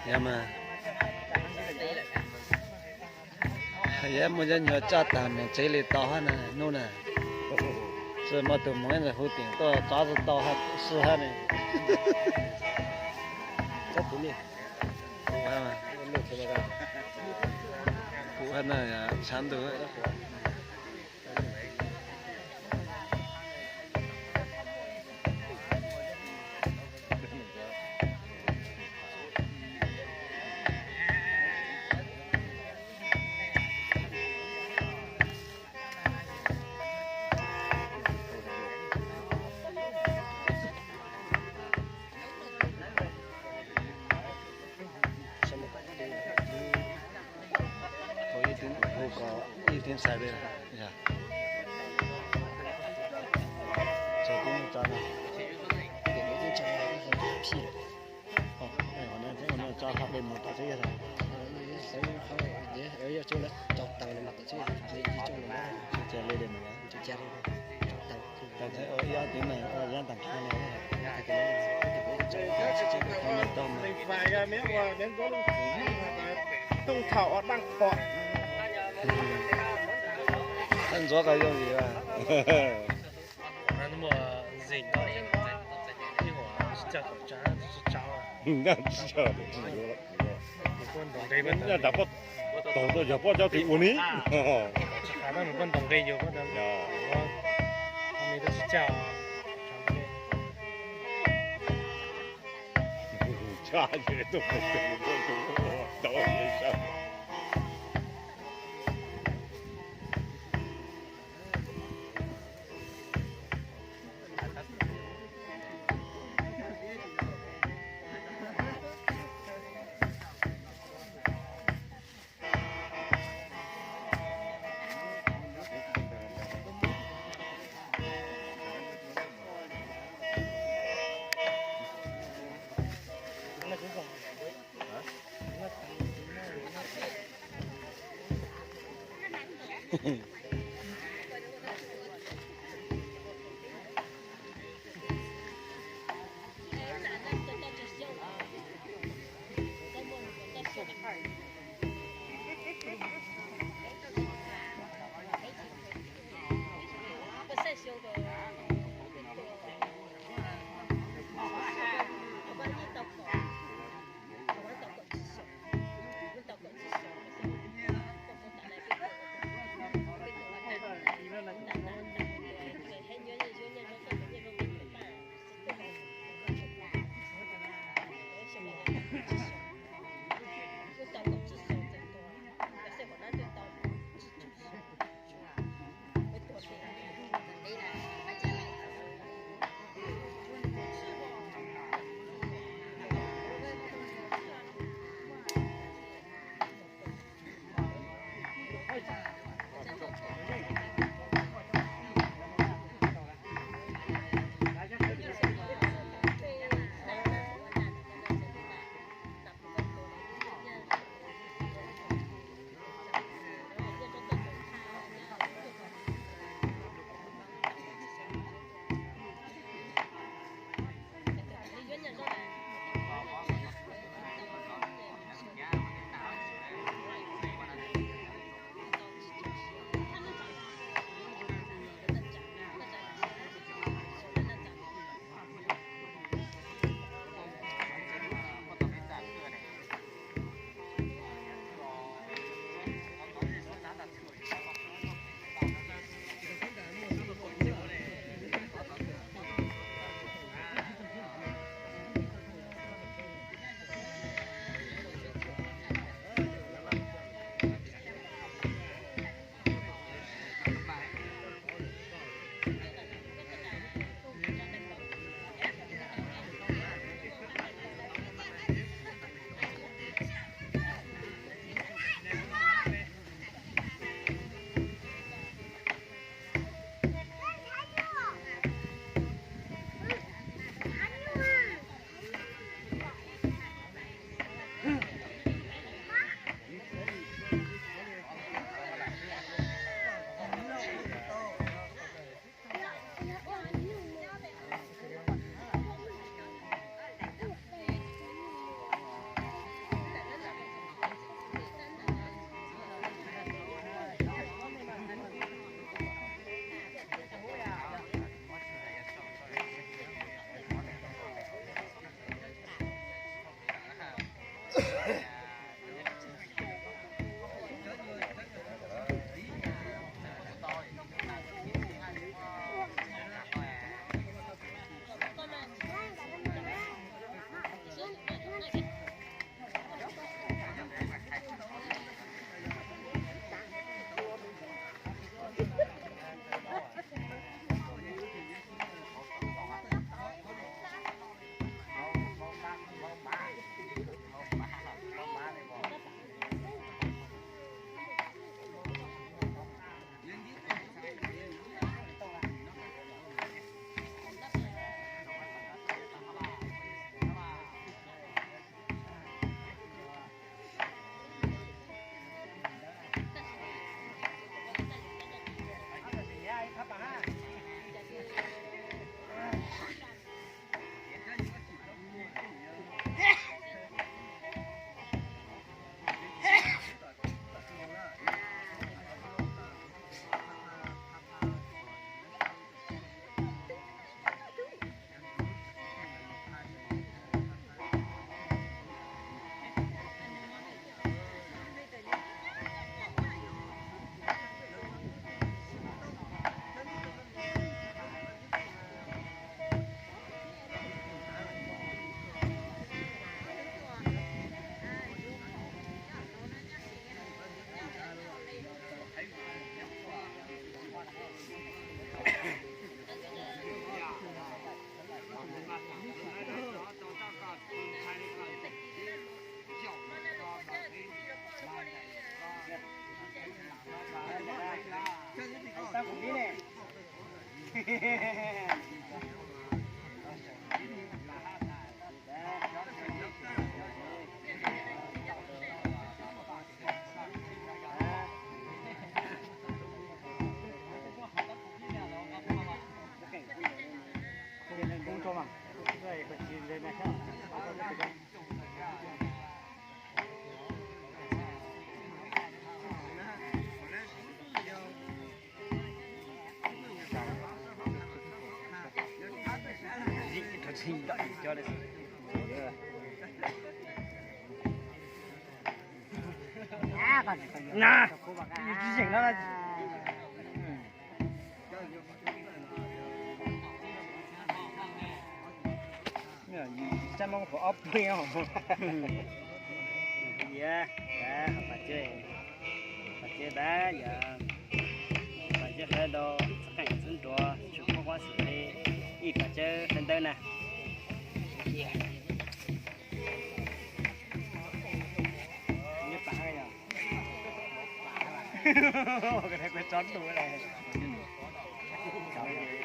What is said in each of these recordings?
Yog mas, yog muaj cov nyuag tsaj tag mus tsev li tau hab na hnub na. Tsis muaj tus mus hu tim tuaj txov tau hab xwb hab ne. Kuv hab na, tshav ntuj. Ib tib xais, tso tib tso na. Tso hla dej mus tom xwb yog. Tsis li li mus. Ib ob tib neeg ua yab tag nrho li. Tau thaum ua daj pom. Ntxuav qhov yooj yim. Nyob nram pob, tau tau yog pob cov twg ua ni. Na, tsis yeem no. Caj mob phuv ob plig. Pas tsev, pas tsev tas yog pas tsev hlawv dau txheej txwv nruas tsis pub quab xwm li ib pas tsev hlawv ntawd na.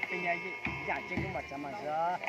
Peb nyob yam tseeb kub mas tsav mas zog.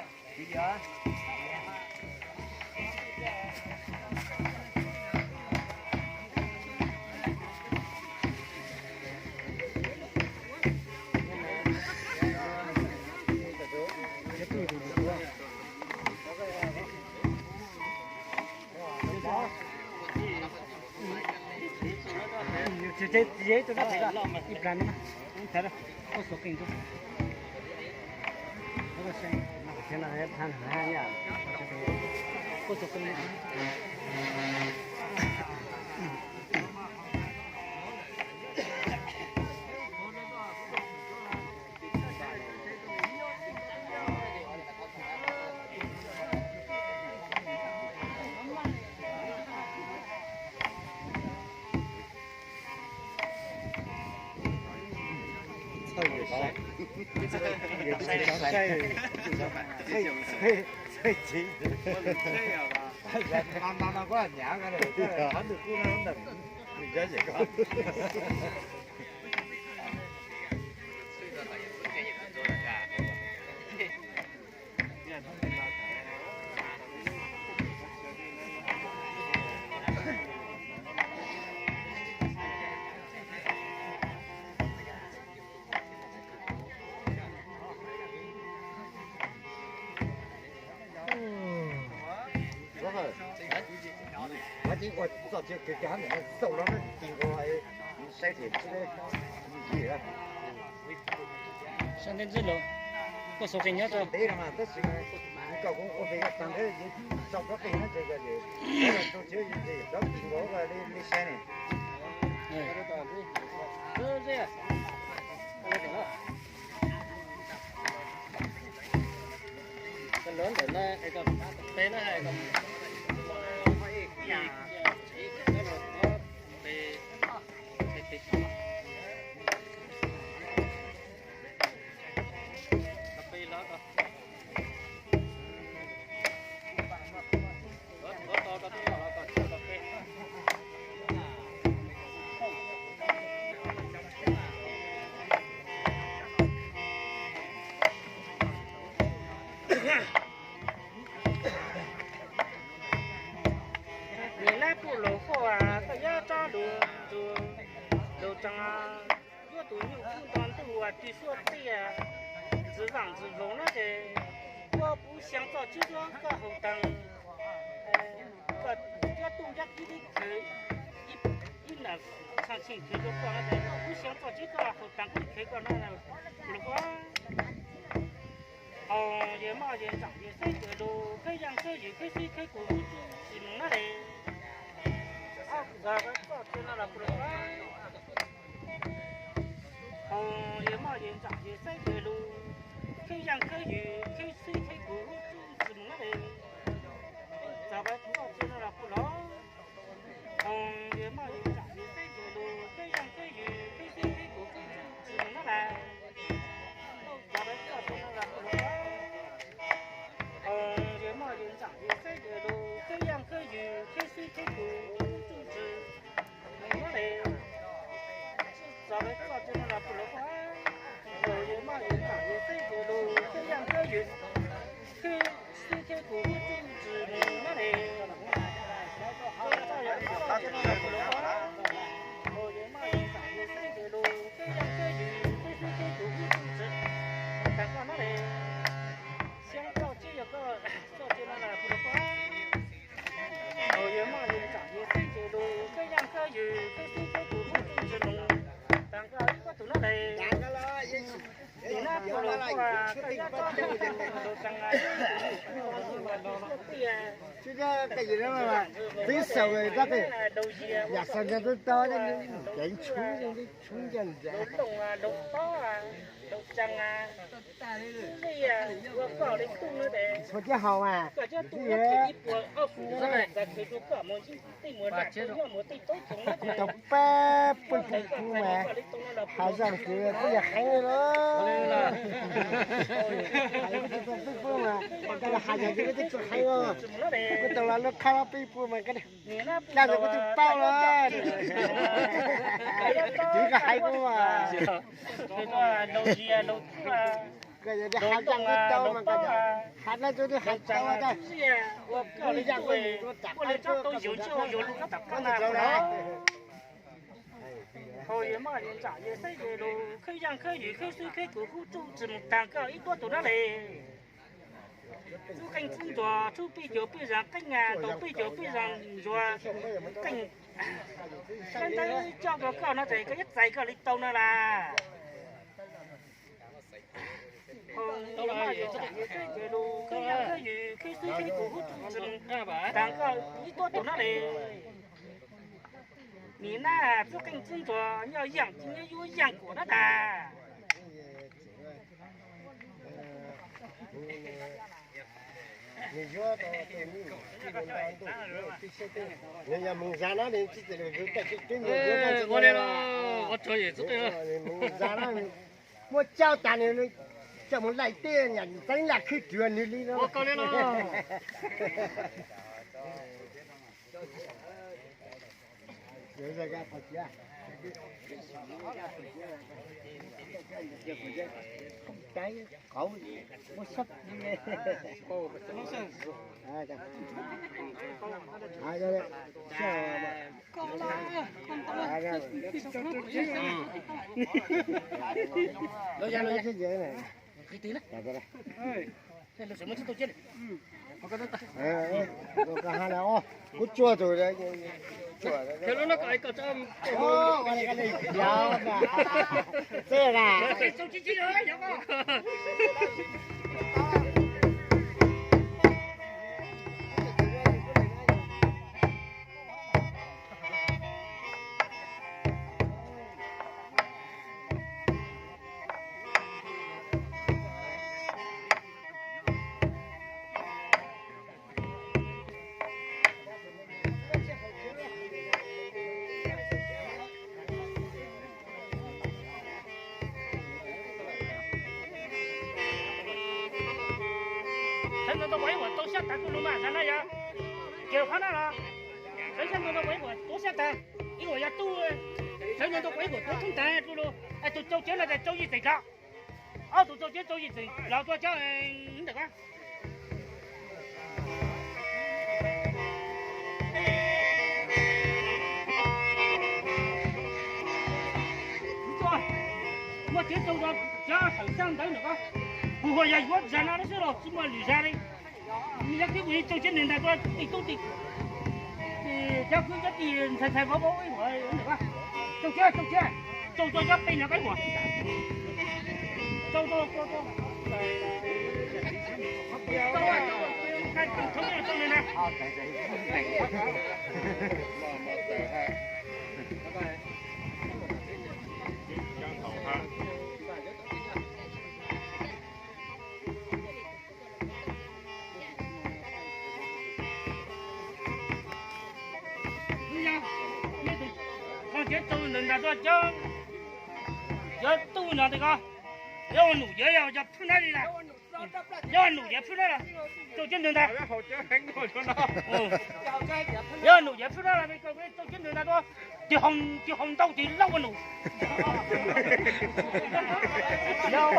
Ua ces ua txoj tsiab kawg kawg, xauj los tig ua saib thiab. Sab ntev ntxwb los koj xav qis nyob rau ntev no mas tab sis koj kuv ua pem tag nrho tso plaub peg no ces koj rau tsev rov tig ua li saib ne. Nim lab puj laus hoj koj yob tsob lus tus lus tsees, yuav tus nyuj kub nto ntuj uas ris suab tiaj, ntxwv vaaj ntxwv vloog no ces, koj puv xyaa txoj tsib tuab koj haus taag, koj tuaj tuj ncab kib tib khaws ib nam tshee tsheej khaws rua koj no ces, koj puv xyaa txoj tsib koj haus taag kub khaws koj no los koj. Haus yawg moj yawg ntsaam yawg saib yawg lug, khawb yaaj khawb ywg khawb xib khawb kub tsi moog nab le. Haus yawg moj yawg ntsaam yawg saib yawg lug, khawb yaaj khawb ywg khawb xib khawb kub tsi moog nab le. Txav pab koj tsi no los kuj los. Haus yawg moj yawg ntsaam yawg saib yawg lug, khawb yaaj khawb ywg khawb xib khawb kub tsi moog nab le. Haus yawg moj yawg ntsaam yawg saib yawg lug, khawb yaaj khawb ywg khawb xib khawb kub tsi moog nab le. Txav pab koj tsi no los kuj los. Haus yawg moj yawg ntsaam yawg Khwb xwb khwb kuv kuj tsuj tsis mus na le. Koj txawj yog koj ces no los kuv los koj, hos yog maj yog txam yog xeeb ces lus khwb yaj khwb ywm khwb xwb khwb kuv kuj tsuj tsis taag koj na le. Xyoob koj tsis yog koj txoj ces no los kuv los koj, hos yog maj yog txam yog xeeb ces lus khwb yaj khwb ywm khwb xwb khwb kuv kuj tsuj tsis mus taag koj ib koj tus na le. Tus nab puas los koj, koj yog tsob ntoo tsees, twb xaus rab qeej, yam xaus ntawd twb tau, ces tshub, tshub ncaws ntawd, tshub tsees, ua koj li tub na, txhua cov haus mas, kuv tau pab peb pwj pwj mas, hav zoov kuv peb yog heev li los, kuv tau peb pwj mas, koj hav zoov kuv peb twb tsis heev os, kuv tau los lub khab peb pwj mas, koj ntawd kuv twb paub los, kuv koj hais kuv mas, koj yog hav zoov kuv tau mas, koj hav no kuv twb hais tau, kuv yam kuv mus rau tam qab tuaj, koj ntawd na. Hos yog maj yog txam yog xeeb ces lus khwb yaj khwb ywm khwb xwb khwb kuv kuj tsuj tsis mus taag koj ib koj tus na le. Txub qeej txub ntuas, txub pij cuag pij zag qeej, tau pij cuag pij zag ntsuag qeej, koj ntawd coj rau koj no ces koj ib txais koj li tau no las. Hos yog maj yog txam yog xeeb ces lus khwb yaj khwb ywm khwb xwb khwb kuv kuj tsuj tsis mus taag koj ib koj tus na le. Nim nab txub qeej txub ntuas nyob yaam ci nyob yuav yaam kuam dab tas. Nws yog moog zag na, nws tsis tas, ua li los ua tsuag yam txub qeej, moog zag na, muab tsaub tas nws, coj moog laij teb, txeev lam khwb rua nws li no. Ua koj li los. Kuv tsuag tus, Sawv ntawd tau ua ib vuam tau xyab tas kuj lug mas, zag no yog, ces qhov no los, sawv ntawd tau ua ib vuam tau xyab tas, ib vuam yog tub, sawv ntawd tau ua ib vuam tau thoob tas kuj lug, es tus txaus cawv no ces txaus yim txeem ko, ob tug txaus cawv txaus yim txeem los tua cov ntawm ko. Muaj cawv txaus cov hawm xyab ntawv ntawm ko, kuv hua yog yuav zag no xwb los tsis muaj lwm zag li. Yog kub kuv txaus cawv ntawm ntag, tej tub tej, cov kub cov tij ntxhais ntxhais vauv vauv ib vuam ntawm ko, txaus cawv txaus cawv, txaus txaus cov peb no ko ib vuam, txaus txaus txaus txaus, txaus txaus txaus na. Qhov tsev txaus ntawm ntag tuaj cov, cov tub no tej ko, yog num yog yog phwb nab li na, yog num yog phwb nab los txaus cawv ntawm ntag, yog num yog phwb nab los txaus cawv ntawm ntag tuaj, tis hau ntau tis laub ua num. Yog,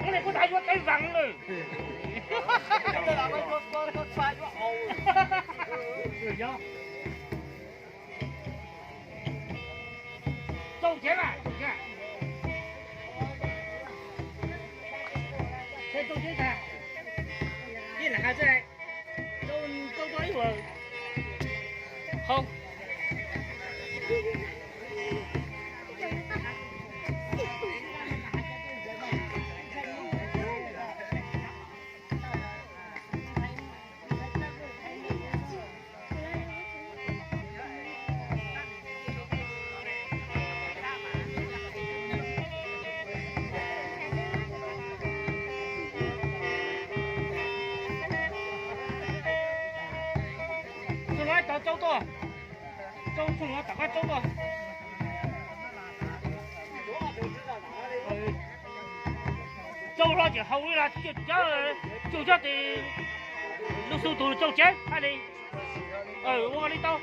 ub, kuv tas yuav tev vaas lawm. Txaus cev mas, txaus cev. Txaus cev tag. Ib lam hais txog, txaus txaus ib hua hau. Txooj no tau txaus tuaj, txooj no tom qab txaus tuaj. Txaus hlo ces haus li los tsuj cov, tsuj cov tes lub xu tus txaus cev hais li. Ua li tau.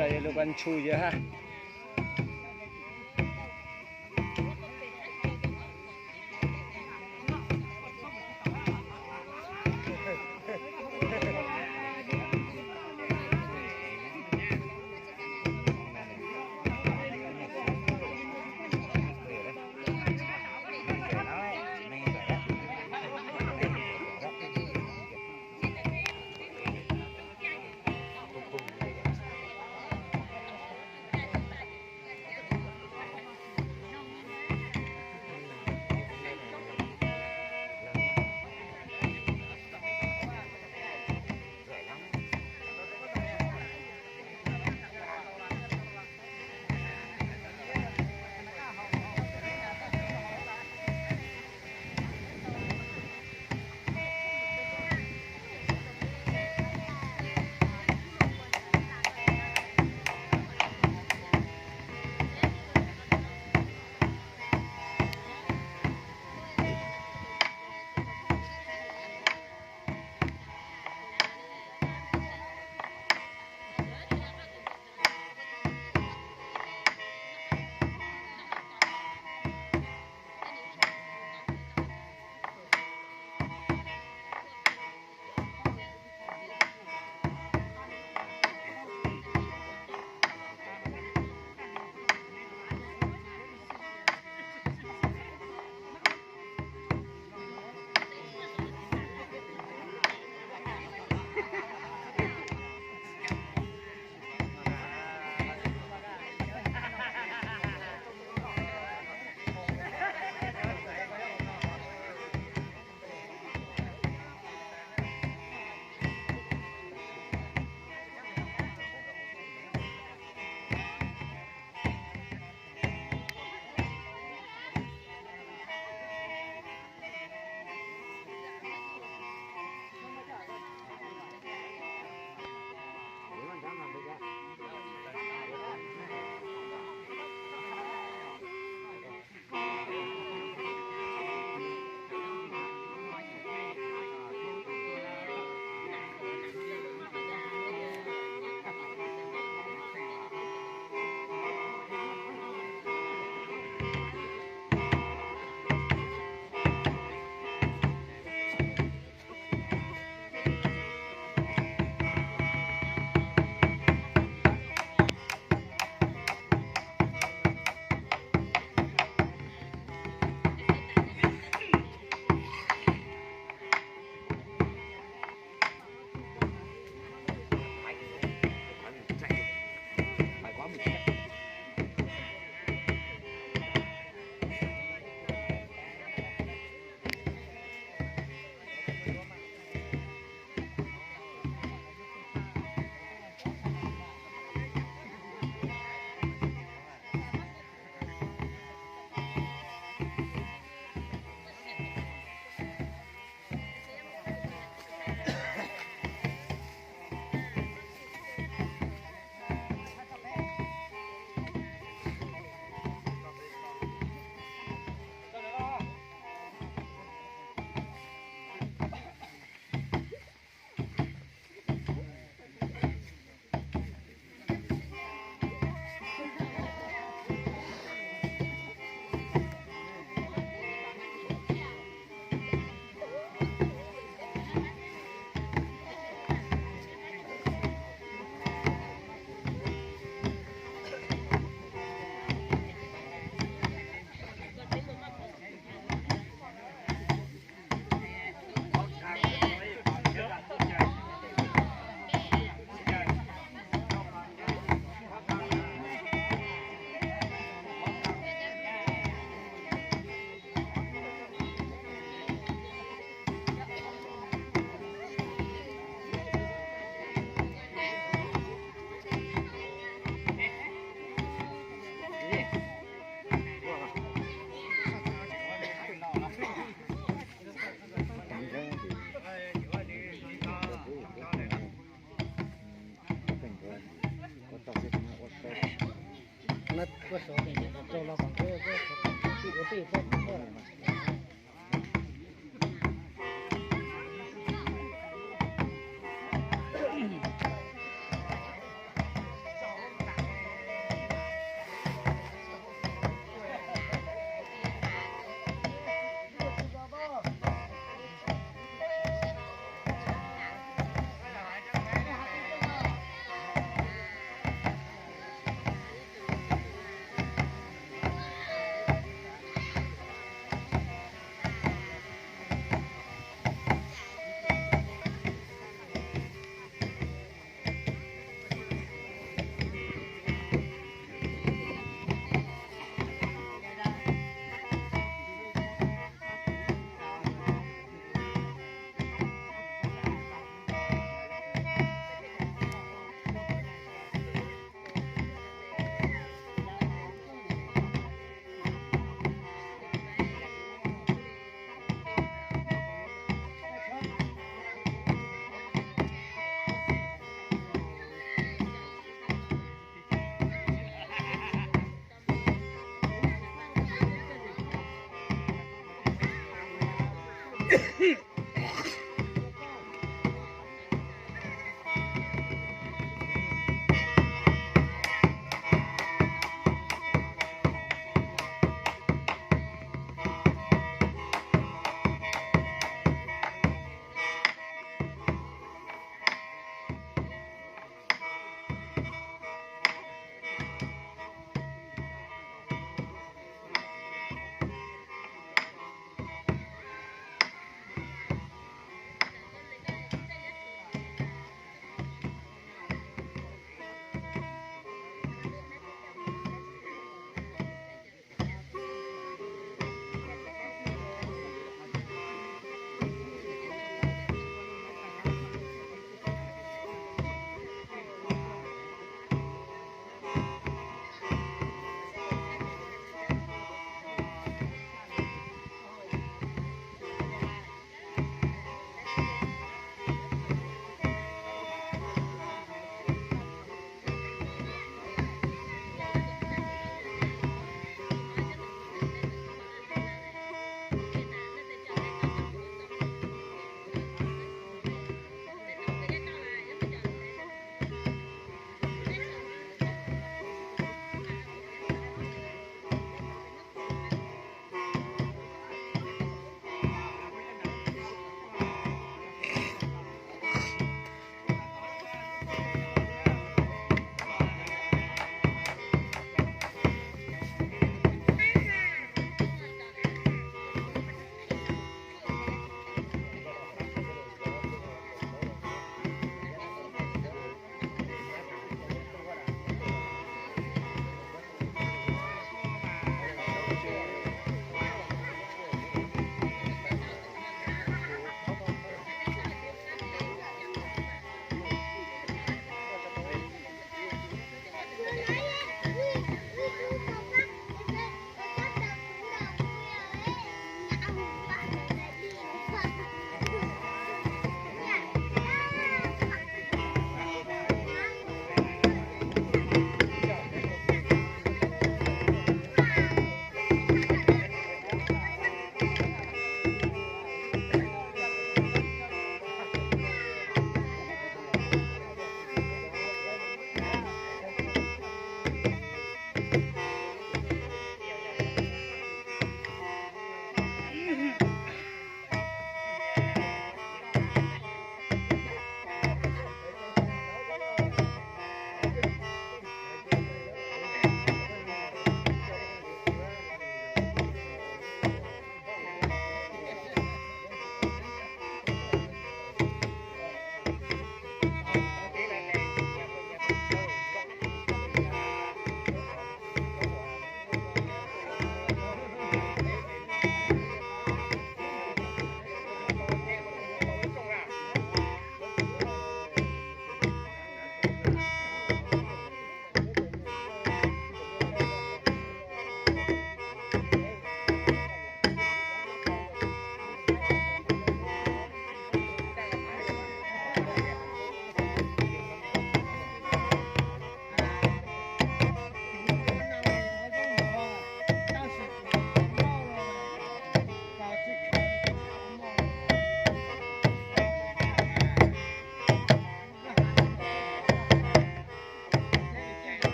Lawv kuj ntshai yawg hab.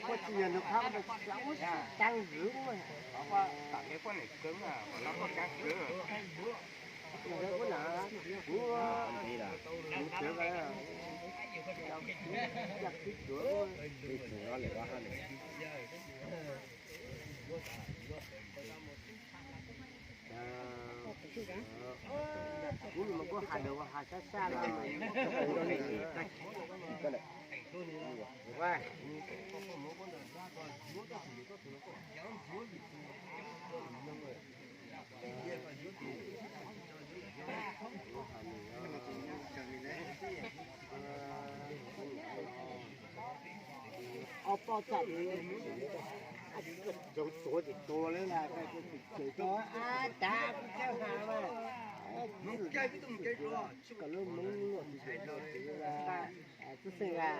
Kuv tsis yog nws qab, kuv tsis xav ua tag ntxiv, kuv na, kuv, kuv tsev, kuv los kuv has lawm, has sab sab los. Ob pob txaj, cov tuav ces tuag lawm na, ces tuag, ab, tav kuv caj has mas, kom lub Hmoob luaj, tub Xeeb a,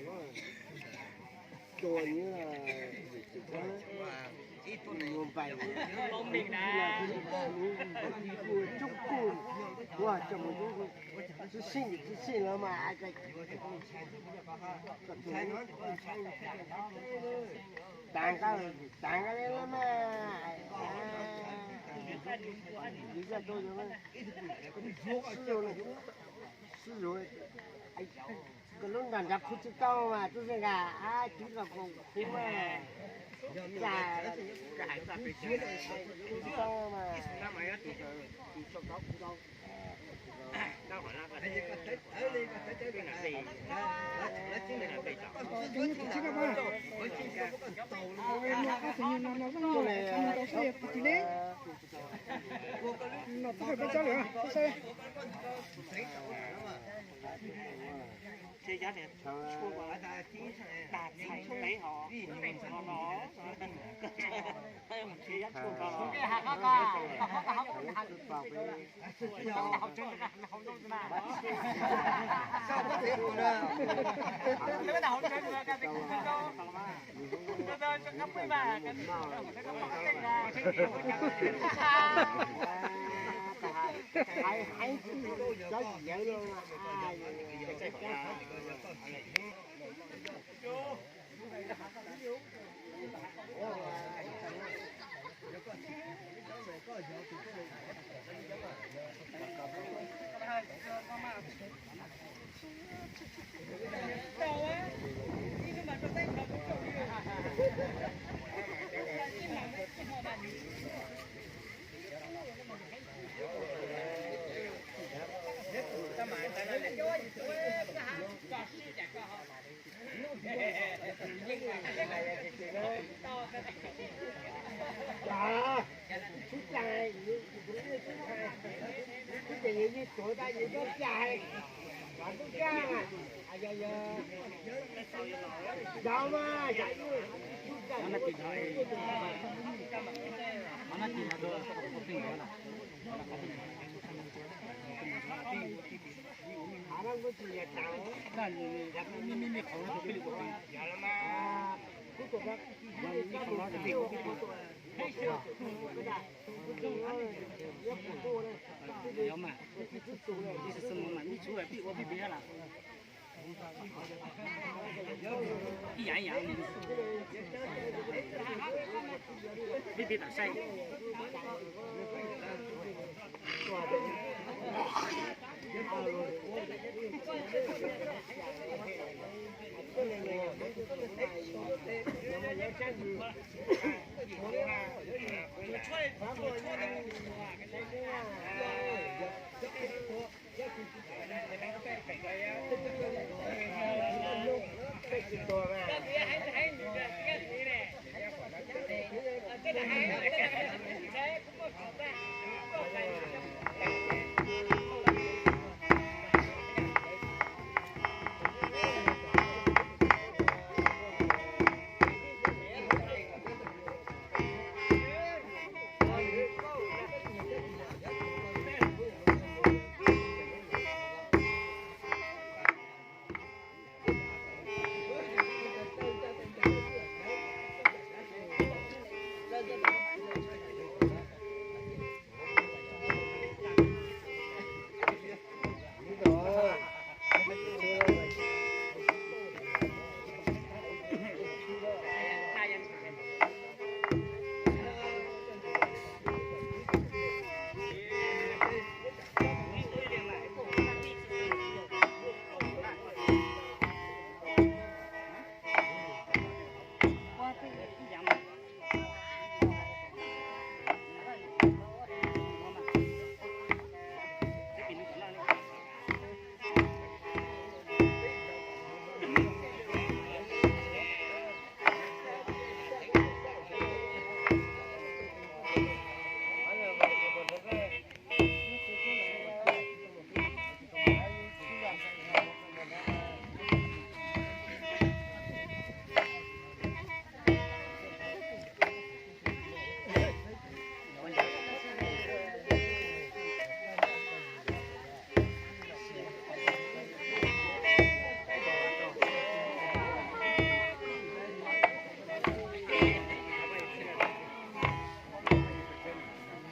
nws Tua nws mus npais, coob kuj ua coj mus, tub Xeeb, tub Xeeb los mas, tav nqaj, tav nqaj li los mas, yus zaj tau yus, sib zug, koj lub nram nrad khu tsis tau mas tub Xeeb a, ab, tub los koom khu mas, tsa, khu tsis tau mas.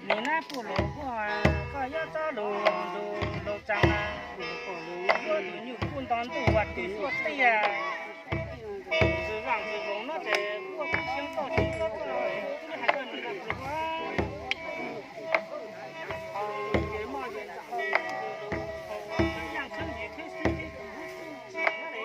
Nim nab puj lus huaj, koj yuav txob lus ntus lus tsaa, yuav tus nyuj kub nto ntuj ua tus xuaj tiag. Ntxwg vaj ntxwg voos no ces kuj kuj xyoo toj tsis txob koj, twb hais koj nim nab puj lus huaj. Haus ces moj ces ntsam ces haus, yaaj kheeb yim kheeb xwb ces kuj tsis txob li.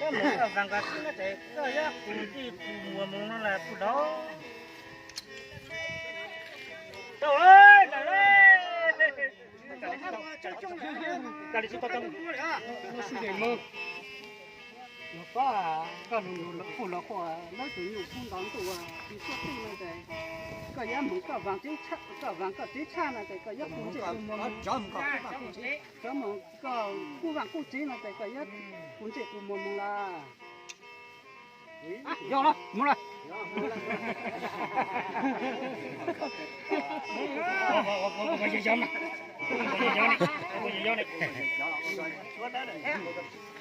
Mus koj vas koj tsev no ces koj yuav kuv ntsej kuv muag mus no las puj lov. Tau, tau li tsis tau. Los pab, koj lug puj los huam lawv tus nyuj kub nto ntuj, tis suab tij no ces koj yuav mus koj vas tsev, koj vas koj tsev tshaj no ces koj yuav kuv ntsej kuv muag mus. Rov mus koj kub vas kub tsev no ces koj yuav kuv ntsej kuv muag mus las. Yog los mus lawm.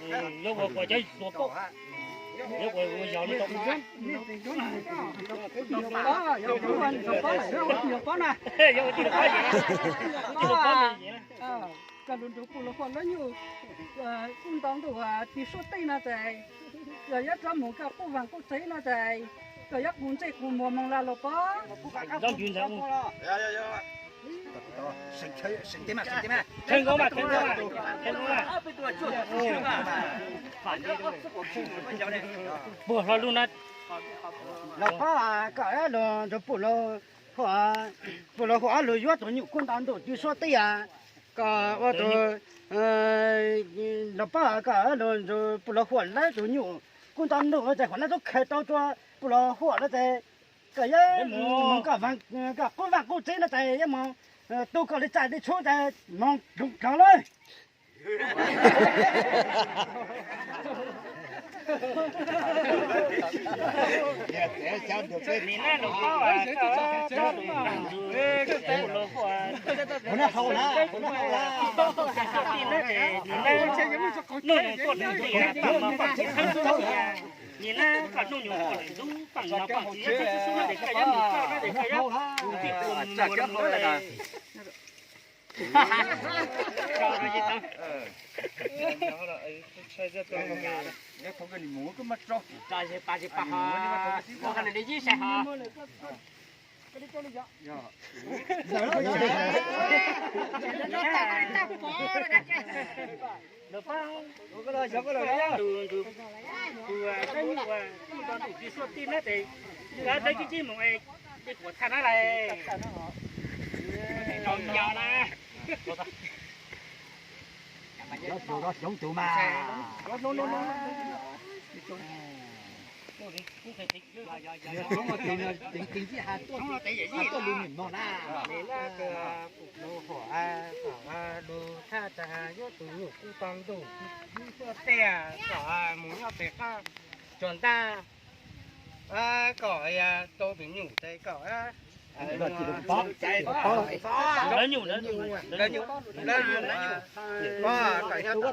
Yuav ua kuas cov hluas paub, yuav ua yog li tau. Yog ua tij laug paub na. Yog ua tij laug paub, tij laug paub. Koj lug nrug puj lug huam lawv nyuj kub nto ntuj tis suab tij no ces koj yuav rov mus koj kub vas kub tsev no ces koj yuav kuv ntsej kuv muag moog lawm los pab. Puag hlo lug na. Los pab, koj yuav lug nrug puj lug huam, puj lug huam lug yuav tus nyuj kub nto ntuj tis suab tij a. Koj ua tus, los pab, koj yuav lug nrug puj lug huam lawv tus nyuj kub nto ntuj ces huam lawv tub khaws tau rua puj lug huam lawv ces koj yuav moog koj kub vas kub tsev no ces yuav moog tu koj li txaj li tshoob ces moog dlug dlog lawm. Nim no los pab, koj yuav lug nrug puj lug huam lawv tus nyuj kub nto ntuj tis suab tij no ces nim no nuj nyoog tuaj lug ntxiv, nim no koj nuj nyoog tuaj lug ntxub, paam no paam txiv yuav txhawb xub xub no ces koj yuav mus koj no ces koj yuav mus ntxim mus mus mus mus. Los pab, tus ntug, tus, tus nyuj kub nto ntuj tis suab tij na ces koj txawj cib cib mus es tej kuam txhaj na lais. Rau yog na. Cov tug zov xyoob tug mas. Cov tug zov xyoob tug mas, ceev ceev sij hawm tuaj lug nws mog na. Lug thaj tas yuav tus nyuj kub nto ntuj tis suab tij kom mus nyob pem qab tsuas ntaj, kom tau tus nyuj tes kom lawv nyuj, lawv nyuj, kom nyob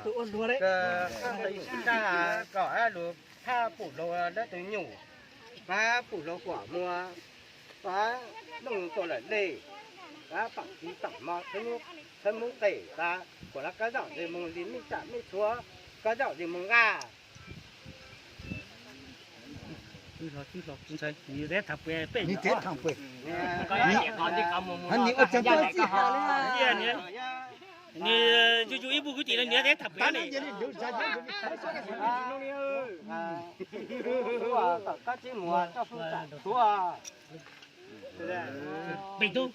sib ntaj kom lug thaj pum lug lawv tus nyuj, pab pum lug huam muag, pab noog tuaj lawm le, pab paam txiv paam mog, thawb mub qes, pab kuas lawv kab zaum li moog li mej tsam mej txhua, kab zaum li moog nqaj. Nws yug yug ib puj kwv tij no nws teb tham pem ne. Kab tsis muag txoj fwj txam tuag. Pem tub.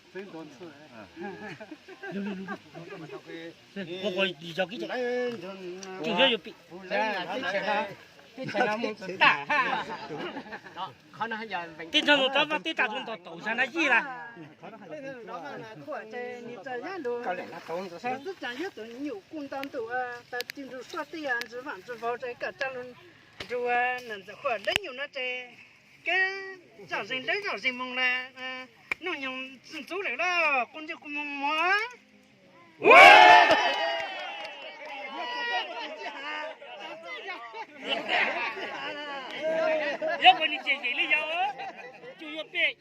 Kuv kuv yog kib, tsis yog yus pem. Tib ntsag mus rov vaj teb tas tus ntaus taum zag na yij las. Txwv tsaa yuav tus nyuj kub nto ntuj tas tsis nrug suab tij, ntsis vaaj ntsis vaug ces koj tsaa lug nrug na ntxawm huam lawv nyuj no ces kab zaum zeeg lawv zaum zeeg moog lawm, noog nyoog tsi ntxub lawm lauj, kuv ntsej kuv muag muag. Yog kuv nws tseem yeem li yog, tsuas yuav pem.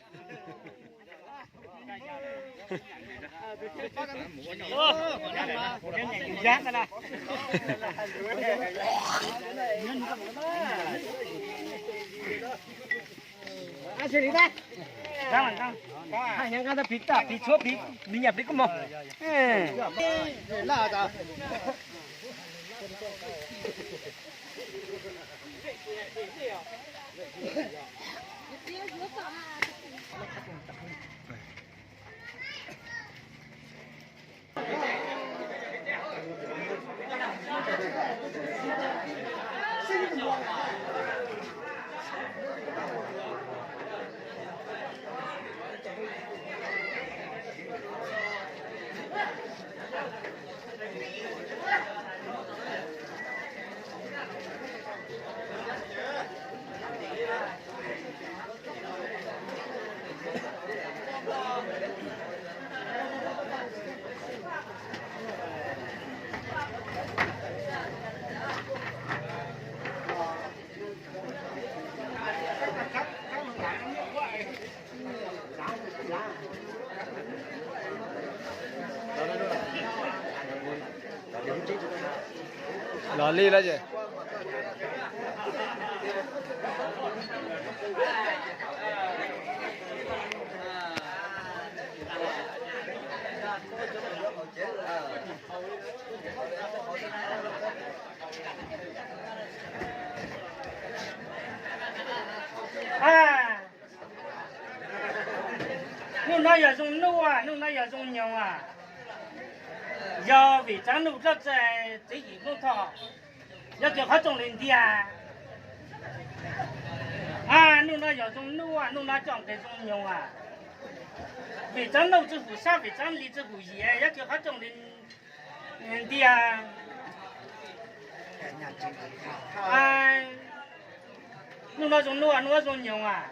Los li lawm ces. Hnub no yog zoo nuj, hnub no yog zoo nyoog as. Yog vim tsaab nuj dlawb txav txiv yim Hmoob Thoj, yog kws qhov rooj li ntiag. Hnub no yog zoo nuj, hnub no coj nqes zoo nyoog as. Vim tsaab nuj tsi hum sab, vim tsaab li tsi hum yim, yog kws qhov rooj li ntiag. Hnub no zoo nuj, hnub no zoo nyoog as.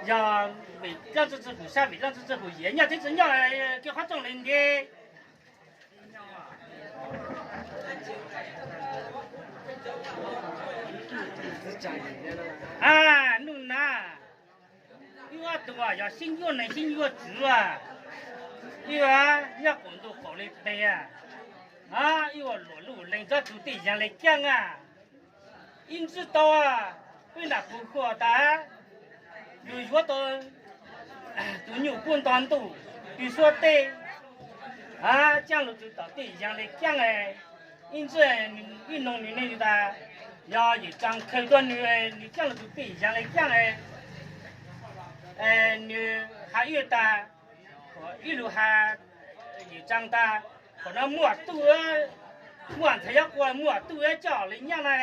Yog vim dlaab tsi tsi hum sab, vim dlaab tsi tsi hum yim, nyaj twb tsi nyoj, kws qhov rooj li ntiag. Hnub na, wb ob tug yog sib ncuab neeg sib ncuab tswv, wb nyob qaum ntuj qaum li peg, wb ua luam luj lees tsob txug tej yaag le caaj a. Ib ntsib tau wb nam puv huam tas, yus yuav tau tus nyuj kub nto ntuj tw suab teb, caaj lug txug tom tej yaag le caaj. Ib ntsib ib noog nwg ne tas, yog Yim Tsaa khaws tuaj nwg, nwg caaj lug txug tej yaag le caaj. Nwg has wb tas, ib lug has Yim Tsaa tas, qhov no muaj tuj, muaj ntxhais yuav qua muaj tuj yuav coj le nyaaj na.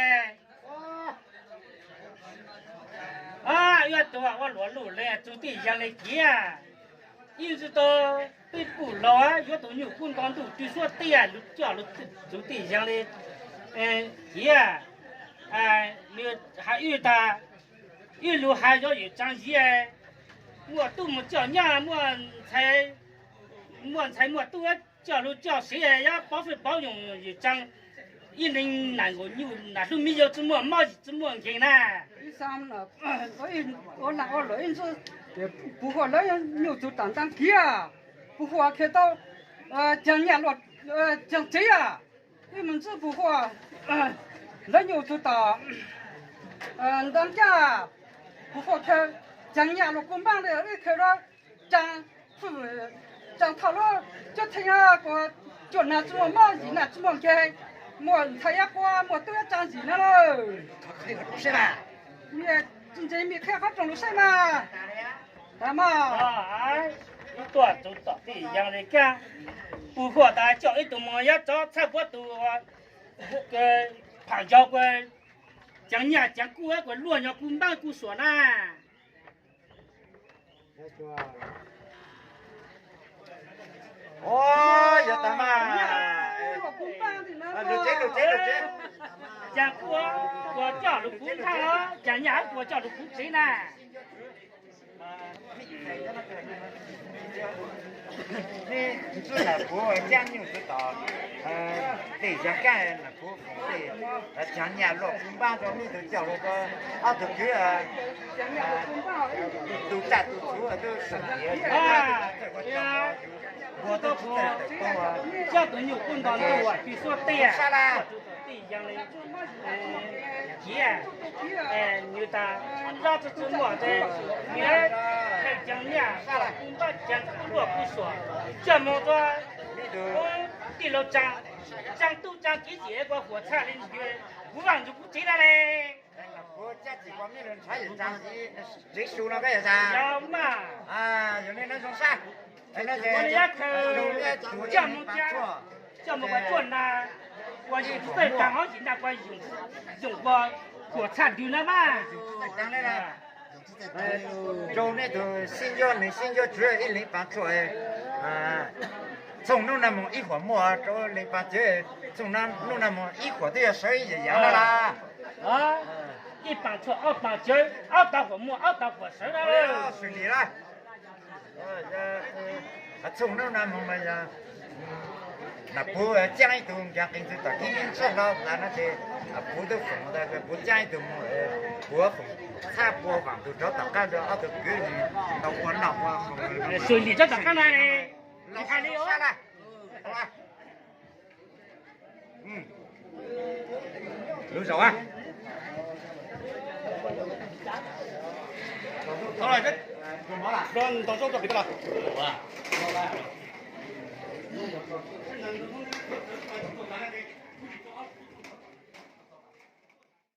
Wb tug ua luam luj lees txug tej yaag le ciav, ib ntsib tau peb pum laug yuav tus nyuj kub nto ntuj tw suab teb, coj lug txug tej yaag le ciav. Nwg has wb tas, ib lug has yog Yim Tsaa ziv, muaj tuj mus coj nyaaj, muaj ntxhais, muaj ntxhais muaj tuj coj lug coj sev, yuav paub fej paub yoog. Yim Tsaa ib leeg nam nkaum nyuj, nam hlub miv yawg tsi muaj mob tsi muaj nkeeg na. Ua luam ib ntsib, puv huam lawv nyuj txug tom ntaag kiag, puv huam khaws tau caag nyaaj luam caag tsev a. Ib mus ntsib puv huam lawv nyuj txug tom ntaag kiag, puv huam khaws caag nyaaj luam kub npaaj le, ib khaws lug Tsaa, Tsaa thauj lub cuab theej, kuas cuaj nag tsi muaj mob, yim nag tsi muaj nkeeg, muaj ntxhais yuav qua, muaj tuj yuav tsaa yim na lawm. Tsi ntse mej qhia qhov rooj lug saib mas. Tas mas, wb tuaj txug tom tej yaag le kaaj, puv huam tas coj ib tug moog yuav txhob txhawb puab tug phaam yog kuas caav nyaj caav kuj kuas luaj nyob kuj npaab kuj suam na. Yog tas mas, lug tsev, lug tsev, lug tsev. Caav kuj kuas coj lug kuv npaab, caav nyaj kuas coj lug kuv tsev na. Neb ntsib nam puv caab nyuj txug tom tej yaag kaaj, nam puv foom tej caav nyaj luaj kuv npaab rua mej tug coj lug rua ob tug kwv, tug tsaj tug txhuv tub sam tiv, coj tug nyuj kuj nto ntuj tw suab teb, tej yaag le ciav. Nwg tas, lub tsi tsi muaj tes, nwg khaws caav nyaj kuj npaab caav kuj luaj kuj suam, coj moog rua tij laug Tsaa, Tsaa tub Tsaa kev yim kuas huam txhaj le, kuv vaaj nrug kuv tsev na le. Txiv su no koj yog xav? Yog nej no zoo sab. Coj mus ua cuaj na, ua yim txawj taag hov yim naj ua yoog ua kuam txhaj dwg na mas. Rau nej tug sib ncuab neeg sib ncuab tswv ib leeg pav tshuaj, txhooj nub nag moog ib huam muaj rau leeg pav tswv, txhooj nub nag moog ib huam twb yog sawv ib yam yam na las. Ib pav tshuaj ob pav tswv, ob tau huam muaj ob tau huam sawv na. Xws li las, txhooj nub nag moog mas yog nam puv caaj ib tug nkaag qee tug tom kib ntsaj hlo tas no ces puv tub foom tas puv caaj ib tug moog, puv foom txhaj pua vaam tug rov tom qab rua ob tug kwv tau ua noj ua haus. Xws li tsob tom qab no, los hais li sab na. Lub zaum a,